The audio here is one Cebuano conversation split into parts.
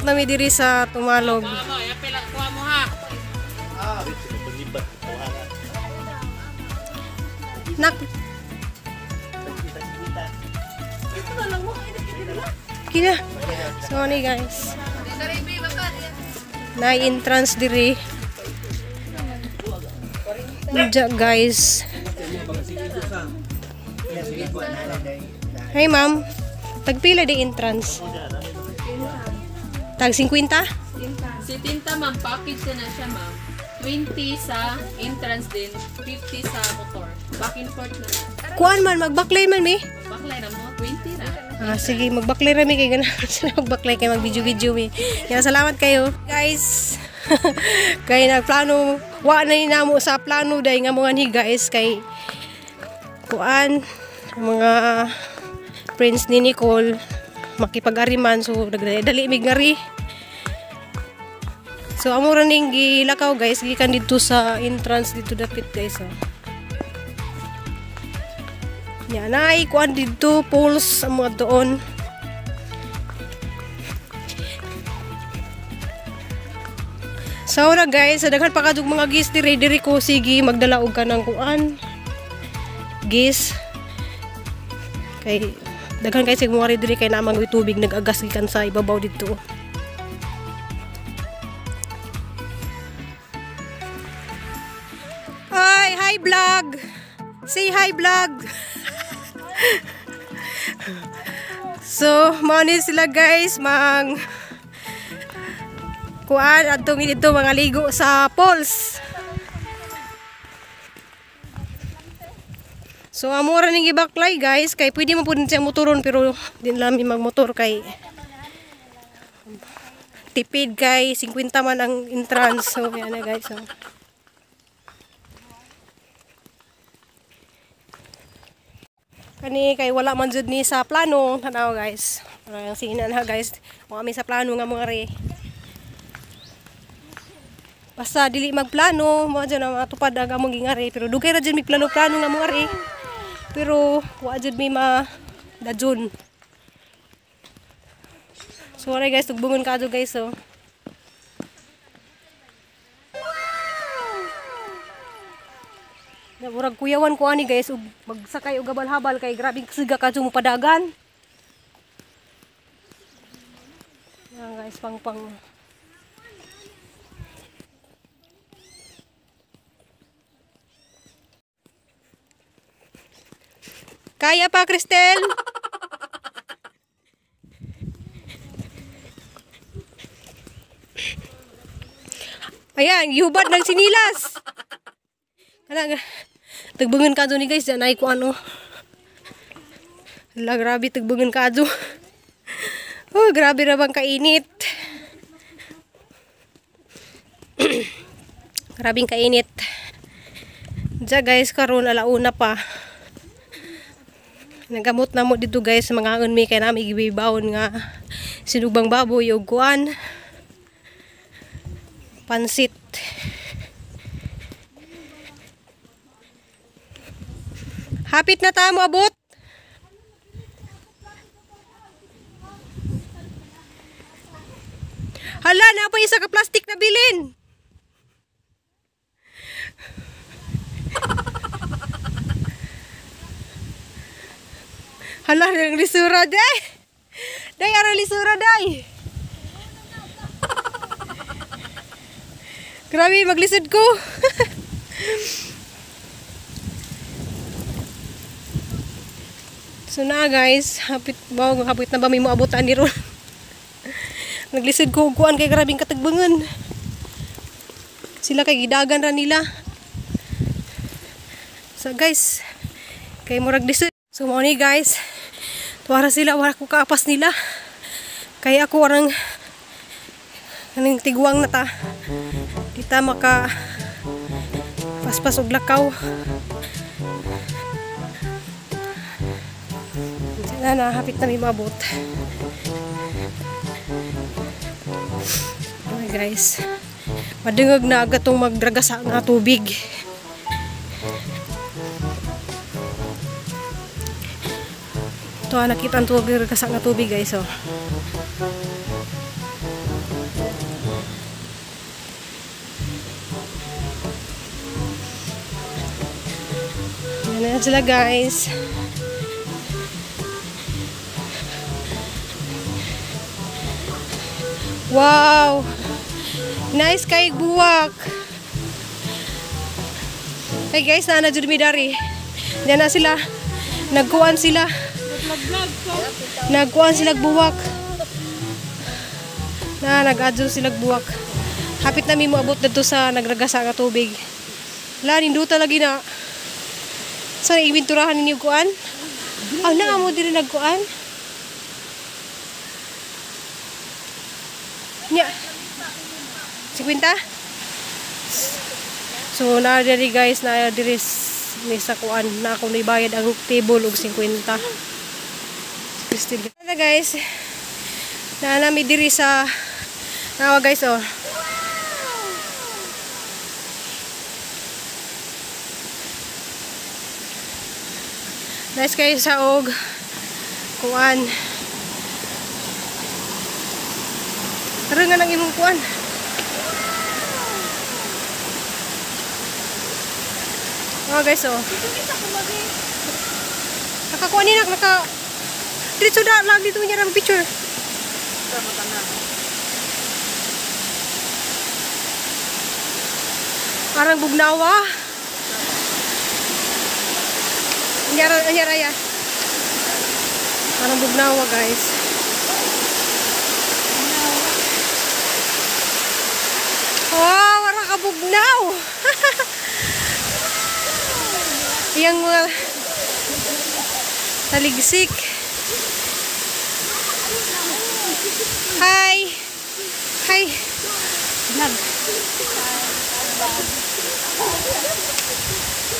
Niabot nami diri sa Tumalog. Nak. Kina. So ni guys. Na entrance diri. Diya guys. Hey ma'am, tagpila di entrance? Tag 50? Si Tinta ma'am, package na siya ma'am. 20 sa entrance din, 50 sa motor. Back and forth na. Kuan man, magbaklay man mi. Baklay na mo, 20 na. Ah, sige, magbaklay ra mi kay ganahan sila magbaklay kay mag-video-video mi. Yan, salamat kayo. Guys, kay nagplano, wa na ni namo sa plano day nga mga ni guys kay kuan mga friends ni Nicole makipag-ariman, so nagdali mig ngari. So amo ra ning gilakaw guys gikan didto sa entrance dito dapit guys oh. Yan ay kuan didto pools ang mga doon. So na guys, sa daghan pa kadug mga gis diri diri ko sige magdala og kanang kuan gis. Kay daghan kay sig mga diri kay naa man tubig nag-agas gikan sa ibabaw didto. Hi, hi vlog. Say hi vlog. So, mao ni sila guys, mang kuan adtong didto mga ligo sa falls. So amo ra ning gibaklay guys kay pwede man pud siya motoron pero din lang mi magmotor kay tipid kay 50 man ang entrance. So yan na guys. So. Kani kay wala man jud ni sa plano tanaw guys. Ang sina na guys, wa mi sa plano nga mga re. Basta dili magplano, mo jud ang matupad ang among gingari pero dugay ra jud mi plano-plano nga mga re. Pero wa jud mi ma dajon. So alright guys, tugbungon ka guys so. Murag kuyawan ko ani guys ug magsakay og habal-habal kay grabe siga ka mo padagan. Yan guys, pangpang. Kaya pa, Cristel? Ayan, gihubad ng sinilas. Kanang tagbangan ka ni guys, diyan ay ko ano. Hala, grabe tagbangan ka. Oh, grabe ra bang kainit. Grabing kainit. Diya guys, karon alauna pa. Nagamot na mo dito guys, mga mi kay nami gibibawon nga sinubang baboy og kuan pansit. Hapit na ta mo abot. Hala, na pa isa ka plastic na bilin. Hala, ang lisura day. Day, arang lisura day. Grabe, maglisod ko. So na guys, hapit ba, hapit na ba may moabotan ni ron. Naglisod ko kuan kay grabing katagbangan. Sila kay gidagan ra nila. So guys, kay murag lisod. So mao ni guys, tuwara sila, wala ko kaapas nila. Kaya ako arang kaning tiguang na ta. Di ta maka paspas og lakaw. Na na, hapit na may maabot. Okay guys, madungog na agad itong magdragasa nga tubig. Ito, nakita ang magdragasa nga tubig guys. Oh. Ano sila guys. Wow! Nice kay buwak. Hey guys, naa na jud mi dari. Diyan na sila. Nagkuan sila. Nagkuan sila buwak. Na nag-adyo sila buwak. Hapit na mi moabot didto sa nagragasa nga tubig. La ninduta lagi na. Sa ibinturahan ninyo kuan? Ah, naa mo diri nagkuan? Nya. 50? So naa diri guys, naa diri ni sa kuan na ako nibayad ang table og 50. Christine. Ano guys? Naa nami diri sa nawa guys oh. Nice kayo sa og kuan. Tara nga nang imong kuan. Oh guys oh. Nakakuan ni naka dito na lang dito niya ang picture. Parang bugnawa. Anyara anyara ya. Parang bugnawa guys. Wow, parang kabugnaw. Yang mga taligsik. Hi. Hi. Vlog.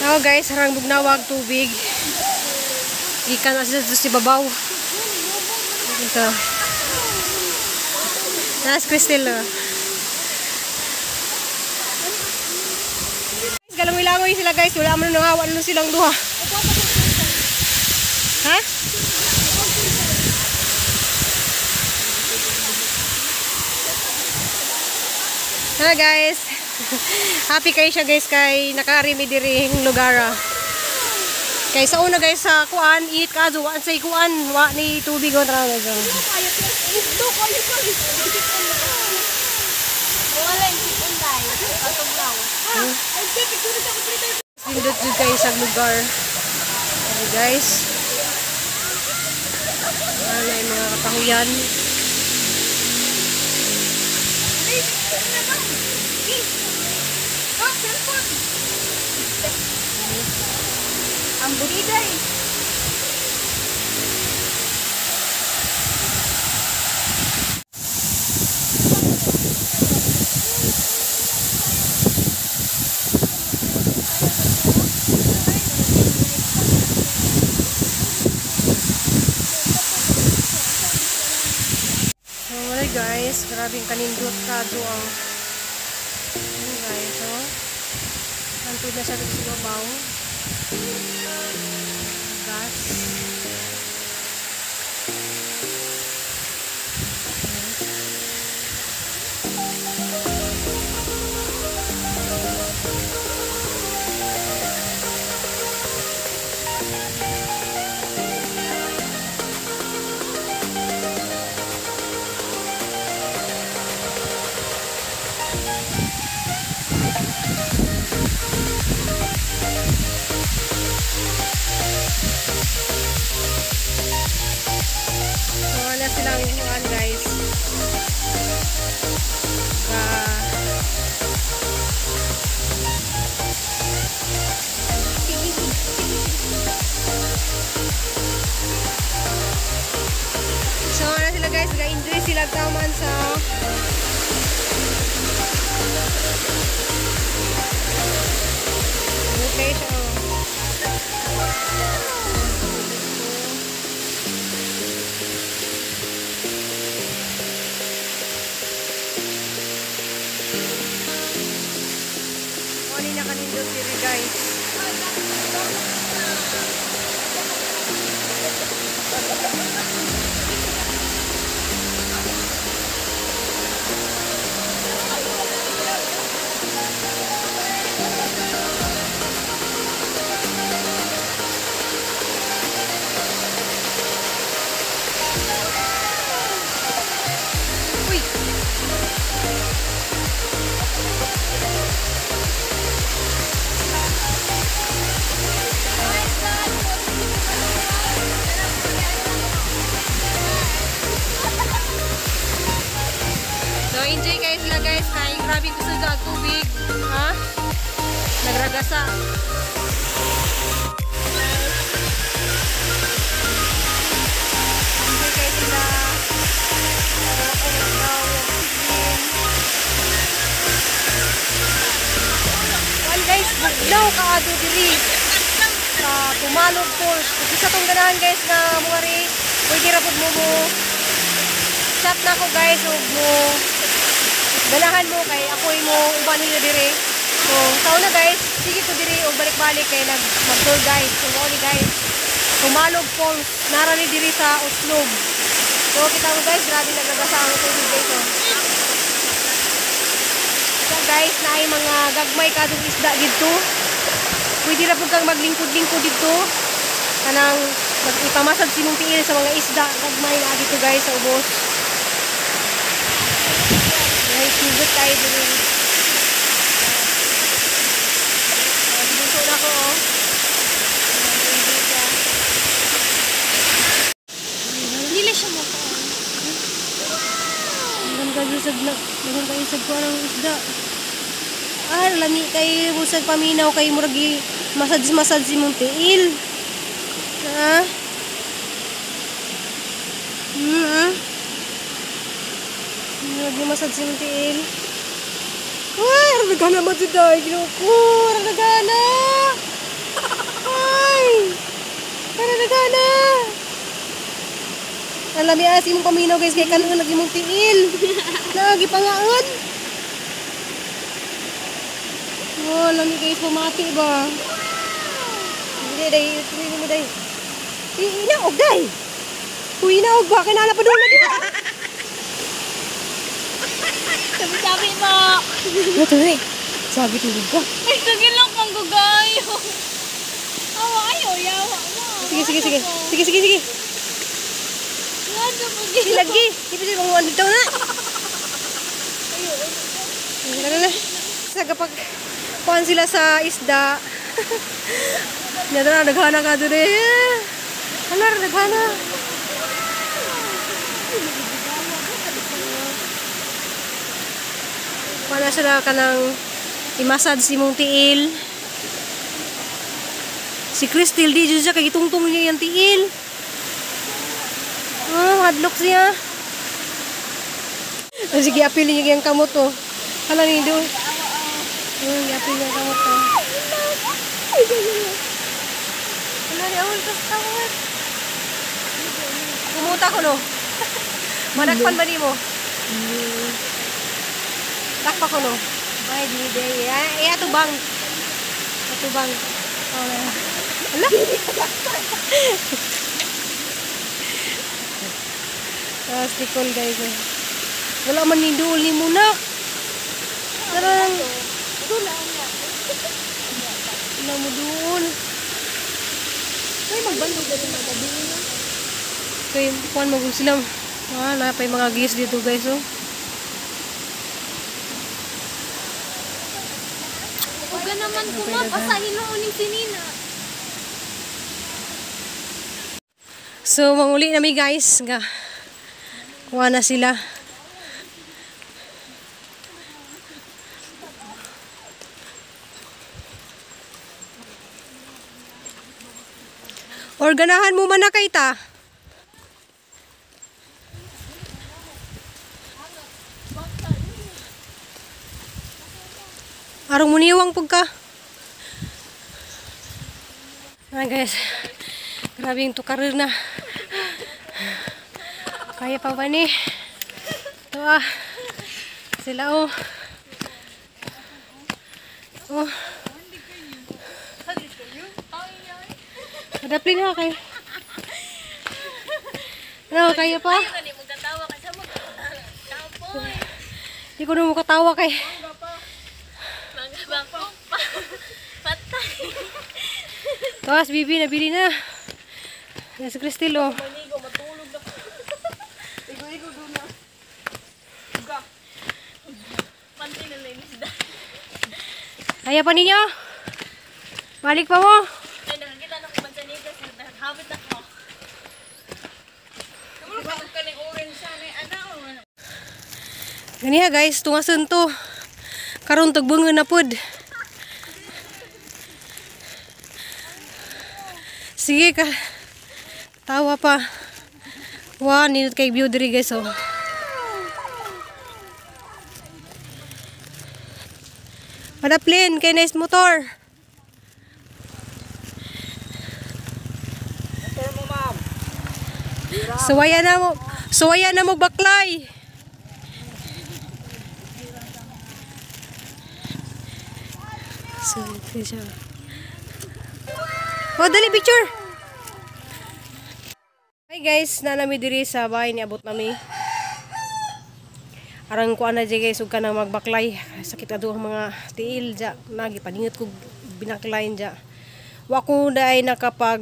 Oh guys, harang bugnawag tubig. Ikan na sila si babaw. Ito. Nas Crystal. Oh. Galangoy-langoy sila guys. Wala man nangawa na silang duha. Ha? Hello guys. Happy kayo siya guys kay nakaarimi diri ng lugar. Kay sa una guys sa kuan init ka wa say kuan wa ni tubig on ra guys. Nindot jud kayo sa lugar. Okay guys. Ano yung mga kakahuyan. Ang buriday. So, wala guys, grabing kanindot kado ang ano guys, oh. Nantod na siya dito sa babaw. Gas. So, wala silang kuan guys. So, wala sila guys. Nag-enjoy sila taman sa okay siya. Oh. Nakanindot diri guys. Grabe kusog ang tubig. Ha? Nagragasa. Enjoy kayo sila. Well guys, bugnaw kaado diri sa Tumalog Falls. Kung isa tong ganahan guys na mga ri, pwede ra pud mo chat na ko guys ug mo ganahan mo kay ako'y mo uban ninyo diri. So sa una guys, sige ko diri og balik-balik kay nag mag-tour guide. So mo ni guys, Tumalog Falls nara ni diri sa Oslob. So kita mo guys, grabe nagragasa ang tubig guys oh. So guys, naay mga gagmay kadong isda didto. Pwede ra pud kang maglingkod-lingkod didto. Kanang mag-ipamasad si mong tiil sa mga isda, gagmay na dito guys sa ubos. Guys, hugot tayo diri. Bunso na ko oh. Dili siya mo ko. Ang ganda isag ko ang isda. Ah, lami kay busag paminaw kay murag masad-masad si mong tiil. Ha? Murag masad si mong tiil. Ay, nagana mo today. Ginoo ko, nagana. Ay! Para nagana. Ang lami as imong paminaw guys kay kanon lagi imong tiil. Naagi pangaon. Oh, lami guys pamati ba. Hindi dai, tuloy mo dai. Inaog dai. Uy, inaog ba kinala pa doon na di ba? Sabi-sabi mo. Natuloy. Sabi tulog ka. Ay, sige lang pang gugayo. Awa ayo, yawa mo. Sige, sige, sige. Sige, sige, sige. Lagi, di pa siya mga dito na. Ayun, na. Sa kapag kuhan sila sa isda. Nada naghana ka doon eh. Ano, naghana. Kuhan na sila ka ng i-massage si mong tiil. Si Crystal, di dyan siya kay itungtong niya yung tiil. Oh, hadlok siya. Oh, sige, apil niya yung kamot oh. Hala ni do. Oh, apil niya kamot oh. Hala ni awol kas kamot. Kumuta ko no. Manakpan ba nimo? Takpa ko no. Ay, di di. Ay, atubang. Atubang. Oh. Hala. Tapos Nicole guys eh. Wala man ni duol ni muna. Tarang. Wala mo duol. Ay magbandog na din ang gabi. Kay kuan mo sila. Ah, na pa yung mga gis dito guys oh. Uga naman kumapasahin mo uning sinina. So manguli na mi guys nga. Kuha na sila. Or ganahan mo man na kay ta. Arong muniwang pug ka. Ay guys, grabe yung tukarir na. Kaya pa ba ni? Ito ah. Sila oh. Oh. Adaplin na kayo. Ano, kaya pa? Hindi ko na mukatawa kay. Tawas, bibi, nabili na. Nasa Cristel oh. Kaya pa ninyo? Balik pa mo? Ganiha guys, tungasan to. Karon tugbungon na pud. Sige ka. Tawa pa. Wow, nindot kay view diri, guys, oh. Padaplin kay nice motor. Motor mo, ma'am. Suwaya na mo. Suwaya na mo baklay. So, ito siya. Oh, dali picture. Hi guys, na nami diri sa bahay, niabot nami. Arang kuan na jay guys, ug kanang magbaklay. Sakit ado ang mga tiil ja. Nagi paningot ko binaklayin ja. Wa ko daay nakapag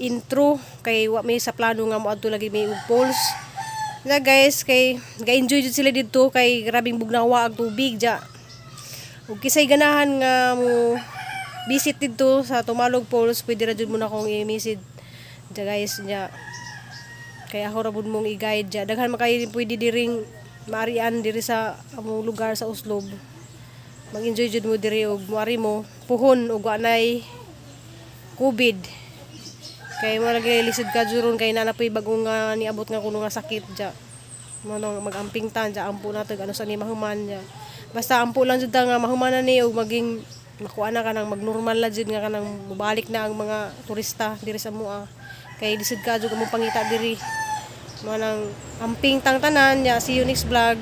intro kay wa may sa plano nga moadto lagi may og falls. Na guys, kay ga-enjoy jud sila didto kay grabing bugnawa ang tubig ja. Ug kisay ganahan nga mo visit didto sa Tumalog Falls, pwede ra jud mo na akong i-message ja guys ja. Kay ako ra pud mong i-guide ja. Daghan man kayo pwede diring maarian diri sa among lugar sa Oslob. Mag-enjoy jud mo diri og moari mo puhon ug wa nay COVID. Kay mo lagi lisod ka juron kay naa na po'y bagong nga niabot nga kuno nga sakit ja. Mo nang mag-amping ta ja, ampo na tag ano sa ni mahuman ja. Basta ampo lang jud ta nga mahuman na ni og maging makuha na kanang magnormal na jud nga kanang mobalik na ang mga turista diri sa mua. Kay lisod ka jud among pangita diri. Mo nang amping tang tanan ya. See you next vlog.